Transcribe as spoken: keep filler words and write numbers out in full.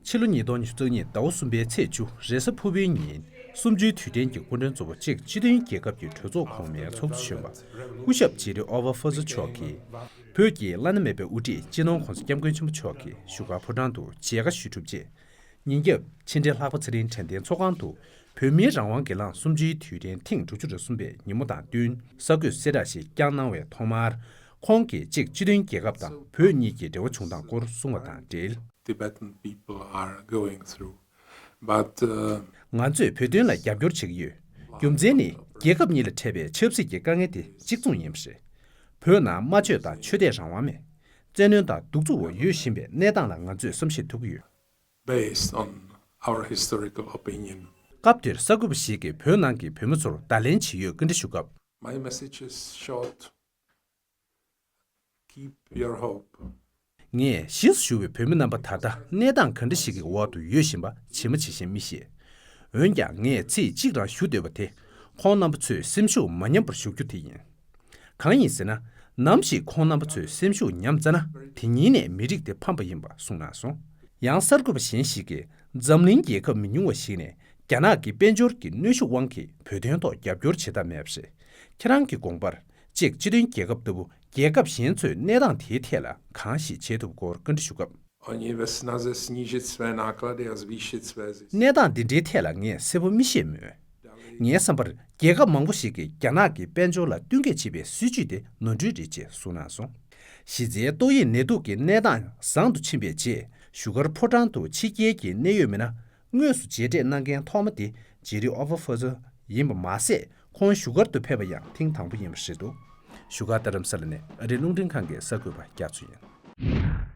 ཕྱི་ལོ་ཉིས་སྟོང་ཉི་ཤུ་རྩ་གཉིས་ཟླ་བ་གསུམ་པའི་ཚེས་བཅུ་རེས་གཟའ་ཕུར་བུའི་ཉིན། གསུམ་བཅུའི་དུས་དྲན་གྱི་སྐུ་མགྲོན་གཙོ་བོ་ཅེཀ་སྤྱི་མཐུན་རྒྱལ་ཁབ་ཀྱི་གྲོས་ཚོགས་གོང་མའི་ཚོགས་གཙོ་གཞོན་པ་སྐུ་ཞབས་ཇེ་རི་ཨོ་ཝ་ཧྥོ་ཛ་མཆོག་གིས། བོད་ཀྱི་བླ་ན་མེད་པའི་དབུ་ཁྲིད་སྤྱི་ནོར་༧གོང་ས་༧སྐྱབས་མགོན་ཆེན་པོ་མཆོག་གི་བཞུགས་སྒར་ཕོ་བྲང་དུ་མཇལ་ཁ་ཞུ་གྲུབ་རྗེས། ཉིན་རྒྱབ་ཕྱི་འབྲེལ་ལྷག་པ་ཚེ་རིང་དྲན་རྟེན་ཚོགས་ཁང་དུ་བོད་མིའི་རང་དབང་སྒེར་ལངས་གསུམ་བཅུའི་དུས་དྲན་ཐེངས་དྲུག་ཅུ་རེ་གསུམ་པའི་ཉིན་མོ་དང་བསྟུན་གསར་འགོད་གསལ་བསྒྲགས་ཤིག་བསྐྱངས་གནང་བའི་ཐོག་མར། ཁོང་གིས་ཅེཀ་སྤྱི་མཐུན་རྒྱལ་ཁབ་དང་བོད་གཉིས་ཀྱི་འབྲེལ་བ་བྱུང་སྟངས་སྐོར་གསུངས་པ་དང་འབྲེལ། Tibetan people are going through. But, uh, ང་ཚོས་བོད་དོན་ལ་རྒྱབ་སྐྱོར་བྱེད་ཀྱི་ཡོད། རྒྱུ་མཚན་ནི། རྒྱལ་ཁབ་གཉིས་ལ་འཕྲད་པའི་ཆབ་སྲིད་ཀྱི་དཀའ་ངལ་དེ་གཅིག་མཚུངས་ཡིན་པ་རེད། བོད་ནང་སྨྲ་བརྗོད་དང་ཆོས་དད་རང་དབང་མེད། བཙན་གནོན་དང་གདུག་རྩུབ་འོག་ཡོད་བཞིན་པའི་གནས་སྟངས་ལ་ང་ཚོས་བསམ་ཤེས་ཐུབ་ཀྱི་ཡོད། Based on our historical opinion. སྐབས་དེར་གསར་འགོད་པ་ཞིག་གིས་བོད་ནང་གི་བོད་མི་ཚོར་བརྡ་ལན་ཇི་ཡོད་བཀའ་འདྲི་ཞུ་སྐབས། My message is short. Keep your hope. ངས་གཞིས་སུ་བཞུགས་པའི་བོད་མི་རྣམ་པ་ད་ལྟ་གནས་སྟངས་ག་འདྲ་ཞིག་གི་འོག་ཏུ་ཡོད་བཞིན་པ་ཇི་མ་ཇི་བཞིན་མི་ཤེས། འོན་ཀྱང་ངས་ཚིག་གཅིག་རང་ཞུ་འདོད་པ་དེ། ཁོང་རྣམ་པ་ཚོས་སེམས་ཤུགས་མ་ཉམས་པར་བཞུགས་རྒྱུ་དེ་ཡིན། གང་ཡིན་ཟེར་ན། ནམ་ཞིག་ཁོང་རྣམ་པ་ཚོས་སེམས་ཤུགས་ཉམས་ཚར་ན། དེ་ཉིད་ནས་མི་རིགས་དེ་ཕམ་པ་ཡིན་པ་གསུངས་གནང་སོང་། ཡང་གསར་འགོད་པ་གཞན་ཞིག་གིས། འཛམ་གླིང་རྒྱལ་ཁབ་མི་ཉུང་བ་ཞིག་ནས་རྒྱ་ནག་གི་དཔལ་འབྱོར་གྱི་གནོན་ཤུགས་དབང་གིས་བོད་དོན་ཐོག་རྒྱབ་སྐྱོར་བྱེད་ཐབས་མེད་པ་རེད། ཁྱེད་རང་གི་དགོངས་པར། ཅེཀ་སྤྱི་མཐུན་རྒྱལ་ཁབ་ལྟ་བུ་རྒྱལ་ཁབ་གཞན་ཚོས་གནས་སྟངས་དེའི་ཐད་ལ་གང་ཞིག་བྱེད་ཐུབ་སྐོར་བཀའ་འདྲི་ཞུ་སྐབས། Oni ve snaze snížit své náklady a zvýšit své zisky. གནས་སྟངས་འདི་འདྲའི་ཐད་ལ་ངས་གསལ་པོ་མི་ཤེས་མོད། ངའི་བསམ་པར་རྒྱལ་ཁབ་མང་པོ་ཞིག་གིས་རྒྱ་ནག་གི་དཔལ་འབྱོར་ལ་བསྟུན་མཁས་བྱེད་པའི་སྲིད་ཇུས་དེ་ནོར་འཁྲུལ་རེད་ཅེས་གསུངས་གནང་སོང་། གཞི་རྩའི་ཏོག་དབྱིབས་ནད་དུག་གི་གནས་སྟངས་བཟང་དུ་ཕྱིན་པའི་རྗེས་བཞུགས་སྒར་ཕོ་བྲང་དུ་ཕྱི་རྒྱལ་གྱི་གནད་ཡོད་མི་སྣ་དངོས་སུ་མཇལ་འཕྲད་གནང་མཁན་ཐོག་མ་དེ་ཇེ་རི་ཨོ་ཝ་ཧྥོ་ཛ་ཡིན་པ་མ་ཟད། ཁོང་བཞུགས་སྒར་དུ་ཕེབས་པ་ཡང་ཐེངས་དང་པོ་ཡིན་པ་རེད་འདུག་བཞུགས་སྒར་རྡ་རམ་ས་ལ་ནས་ཨ་རིའི་རླུང་འཕྲིན་ཁང་གི་གསར་འགོད་པ་རྒྱ་མཚོ་ཡིན།